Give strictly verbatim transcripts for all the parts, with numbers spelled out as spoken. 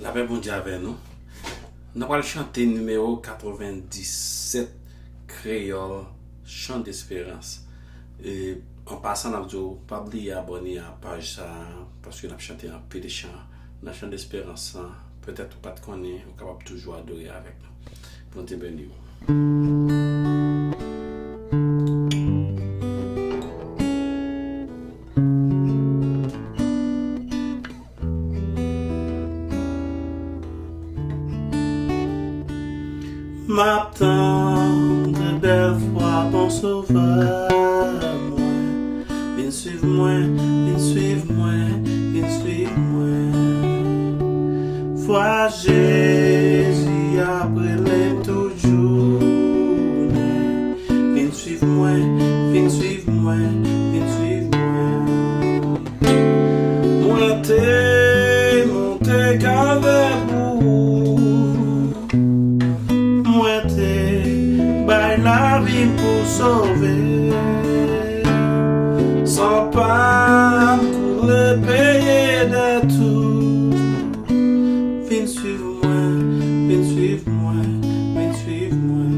Lapè Bondye avè nou. Nou pral chante nimewo katrevenndisèt, Kreyòl, Chan Desperans. E, an pasan, n ap di w, pa bliye abòne a paj sa a, paske n ap chante anpil chan nan Chan Desperans lan. Petèt ou pa t konnen, ou kapab toujou adore avèk nou. Bondye beni w. M ap tann de bèl vwa bon Sovè mwen. Vin swiv mwen, vin swiv mwen, vin swiv mwen. Vwa Jezi ap rele m tout jounen. Vin swiv mwen, vin swiv mwen, vin swiv mwen. Mwen te monte Kalvè pou ou. Mwen te bay lavi m pou sove. San pa m koule peye dèt ou. Vin swiv mwen, vin swiv mwen, vin swiv mwen.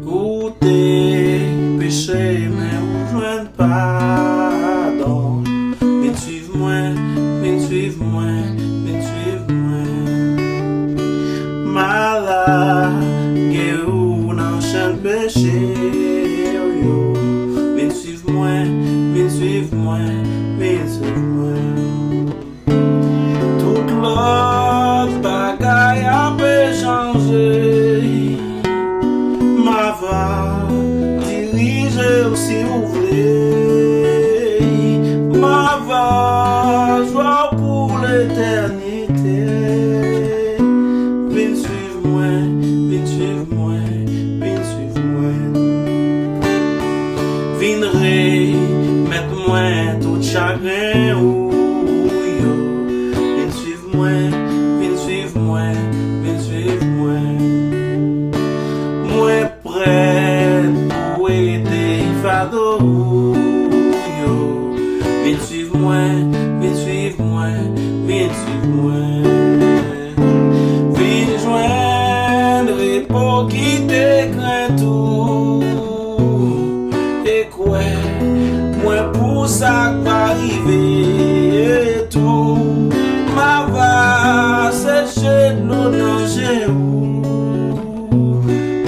Ou te peche, men ou jwenn padon. Vin swiv mwen, vin swiv mwen, vin swiv mwen. M a lage ou nan chenn peche w yo. Vin swiv mwen, vin swiv mwen, vin swiv mwen. Tout lòt bagay ape chanje. M a va dirije w si ou vle. M a va jwe w pou letènite. Vin swiv mwen, vin swiv mwen, vin swiv mwen. Vin remèt mwen tout chagren ou yo. Vin swiv mwen, vin swiv mwen, vin swiv mwen. Mwen prèt pou ede fado ou yo. Vin swiv mwen, vin swiv mwen, vin swiv mwen. Vin jwenn repo ki te krent ou. E kwè mwen pou sa k va rive tou. M a va seche dlo nan je ou.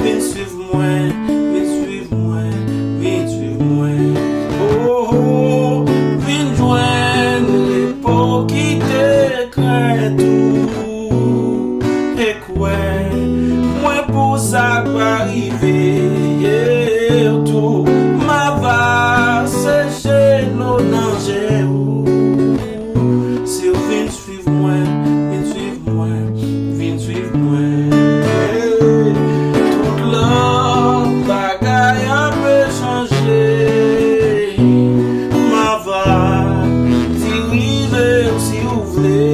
Vin swiv mwen, vin swiv mwen, vin swiv mwen. Oh, oh, vin jwenn repo ki te krent ou. E kwè mwen pou sa k va rive tou. M a va seche dlo nan je ou. Si w vin swiv mwen, vin swiv mwen, vin swiv mwen. Tout lòt bagay ape chanje. M a va dirije w si ou vle.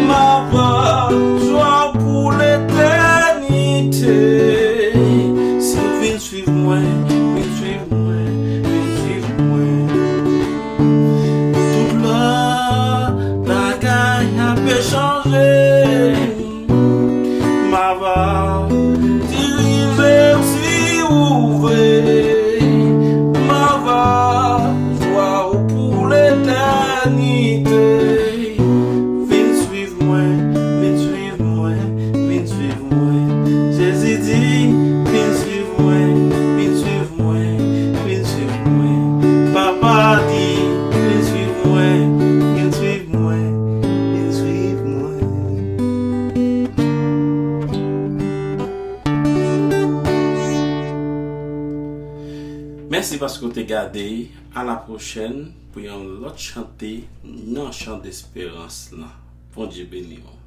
M a va jwe w pou letènite. Si w vin swiv mwen, vin swiv mwen, vin swiv mwen. Tout lòt bagay ape chanje. M a va dirije w si ou vle. M a va jwe w pou letènite. Vin swiv mwen, vin swiv mwen, vin swiv mwen. Jezi di, vin swiv mwen, vin swiv mwen, vin swiv mwen. Papa di, vin swiv mwen, vin swiv mwen, vin swiv mwen. Mèsi paske w te gade. A la pwochèn pou yon lòt chante nan Chan Desperans lan. Bondye beni w.